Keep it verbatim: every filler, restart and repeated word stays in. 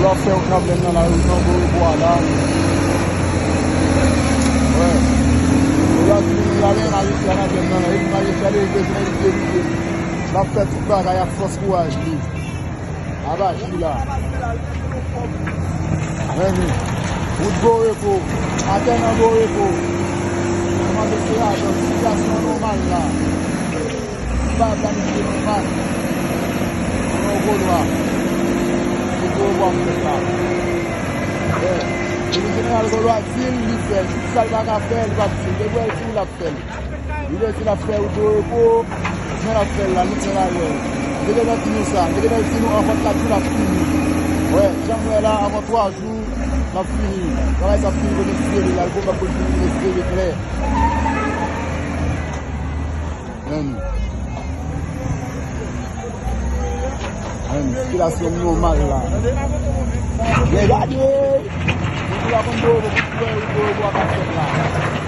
Ap fè wout nan plèn nan la, wout nan gwo repò a la. Wè. Yo la di nou la, men majistra nan plèn nan la. Epi majistra de, de, de, de, de, l ap fè tout bagay ak fòs kouraj li. Abachi la. Men ni. Wout gwo repò. Atè nan gwo repò. Kòmanse se ajan, sitiyasyon nòmal la. Li pa planifye nòmal. Nan Gòlwa. Pou gwo repò ap fèt la. Wi. Epi jeneral Gòlwa di l, li fè. Tout sa l pa ka fè, li p ap di l. Depi w di l, l ap fè l. Li vle di l ap fè wout gwo repò, men l ap fè l la, nou fè l a lè. Li te gentan di nou sa. Li te gentan di nou anvan kat jou l ap fini. Wè, jan m wè la, anvan twa jou, l ap fini. Travay sa ap fini kote sere la, l pwobab pou l fini kote sere klè. Men. Men, sikilasyon nòmal la. Men gade! Moun ki pa konn Bobo, pou wè Bobo ap fèt la.